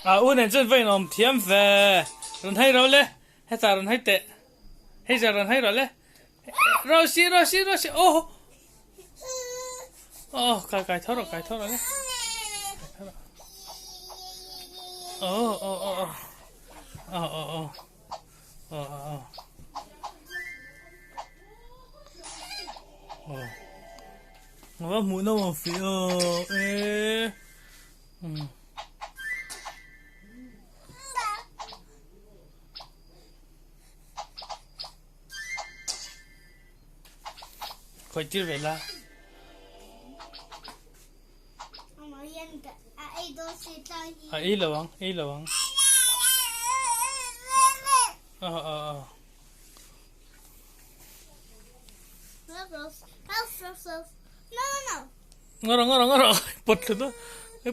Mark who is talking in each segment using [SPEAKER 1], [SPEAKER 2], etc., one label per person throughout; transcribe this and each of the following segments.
[SPEAKER 1] A u nen chuan va inawm thiam ve. Rawn hai ro le. Hetah rawn hai teh. Hei zar rawn hai rawh le. Rosie, Rosie, Rosie. Oh! Oh, kai kai tho rawh, kai tho rawh le. Kai tho rawh. Oh, oh, oh, oh. Oh, oh, oh. Oh, oh, oh. Oh. Ngava hmuh no ang fi oh. Eh. Hmm. Khoi tir ve la. A ei lo ang, ei lo ang. A a a. Ngawr ngawr ngawr pawt thlu ta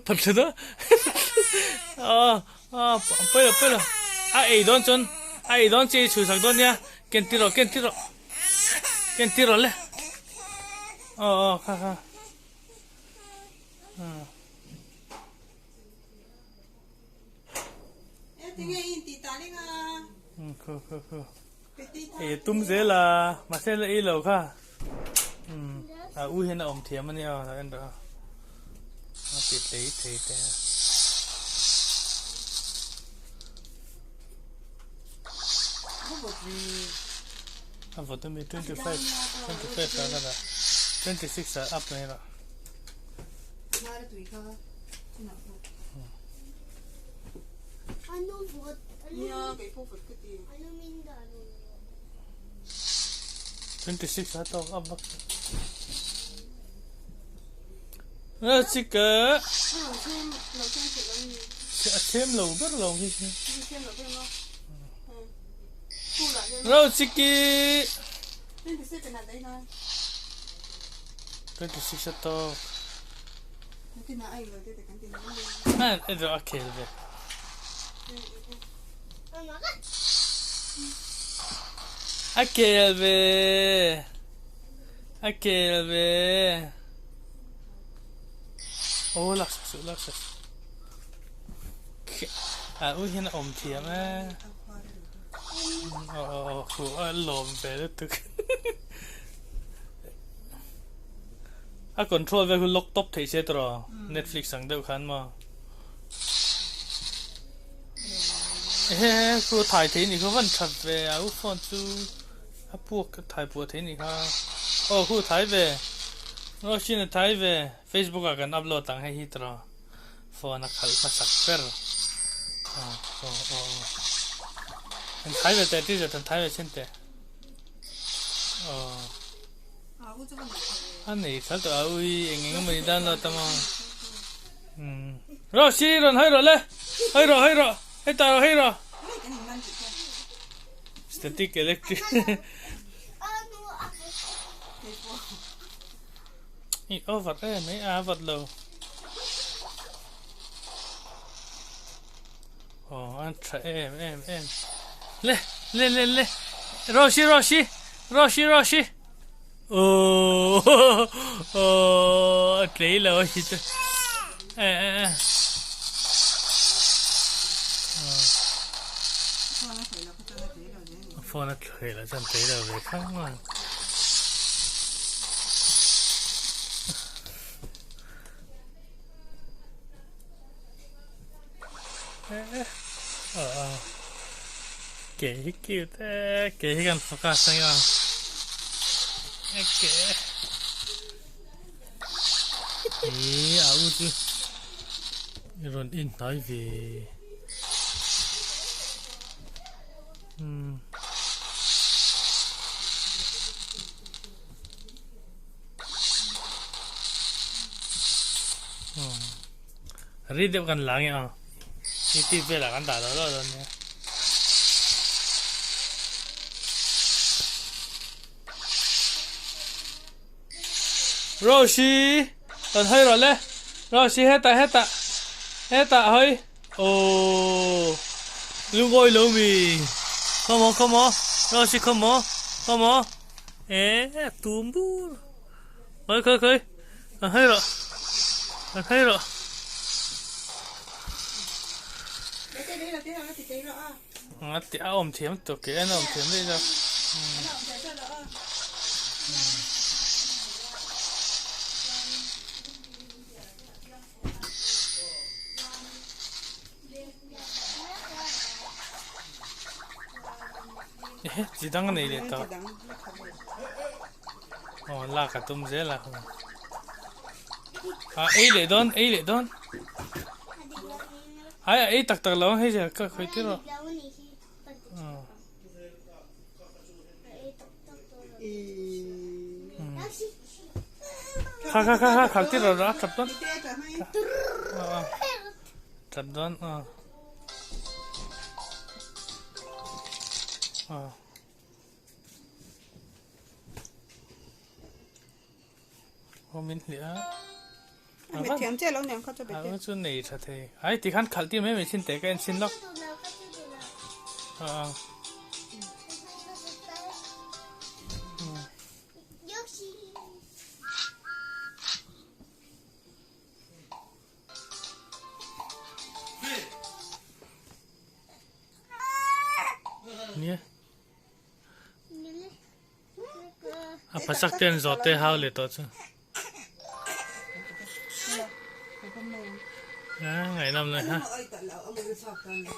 [SPEAKER 1] pawt thlu ta a a pawi lo pawi lo a ei dawn chuan a ei dawn chi chhuhsak dawn nia ken tir rawh ken tir rawh ken tir rawh le aw aw kha kha Khu khu khu Ei tum zel a mahse la ei lo kha umm a u hian a awm thiam a nia a en rawh a a ti tlei thei te a. A vawt ami 25 25 ah ka dah 26 ah up mai rawh. 26 a tawk a vak a chika a them lo ber lo hi lo chiki 26 a tawk a khel ve. A kel ve. A kel ve. Oh lak sak suh lak sak suh. A u hian a awm thiam e. Oh oh oh khu a lawm ve lutuk. A control vel khu lock top theih se tawh Netflix ang deuh khan maw. Ehe khu thai thei ni kha van that ve a u phone chu a puak thai puah thei ni kha aw khu thai ve Roshin a thai ve Facebook ah kan upload ang hei hi tawh phone a khalh hmasak ber aw aw aw kan thai ve teh teacher kan thai ve chin teh aw a nei khalh tawh a u hi eng eng emaw ni download a maw. Rawh si rawn hawi rawh le hawi rawh hawi rawh hetah rawh hawi rawh static electric i over em mai a vat lo oh an tha em em em le le le le Roshi Roshi Roshi Roshi Aww a tlei lo a hi chu eh eh eh a phone a tlei lo chuan tlei lo ve khang ang eh eh aw ke hi cute eh ke hi kan focus ang emaw ke eh a u chu i rawn in hnai ve umm. Ri deuh kan la nge aw youtube velah kan dah lo lo dawn nia. Roshi rawn hawi rawh le Roshi hetah hetah hetah hawi aww lungawi lo mi come on come on Roshi come on come on eh tum bur khawi khawi khawi rawn hawi rawh rawn hawi rawh. A awm thiam tawh ke a awm thiam daih zawk. Ehe chi dang a nei leh tawh. Aw lak a tum zel a. A ei leh dawn ei leh dawn. Ai a ei tak tak lo hei zia ka khawi tir rawh. Kha kha kha kha khal tir rawh a tap dawn. Tap dawn a. Aw min hliah a.
[SPEAKER 2] A mit thiam chiah lo niang kha chu bete.
[SPEAKER 1] A chu nei tha thei. Ai ti khan khalh tir mai mai chin teh ka en chin lawk. A a. Nia. A pasak te an zawh te hau leh tawh chu. Ngaihnawm lai ha.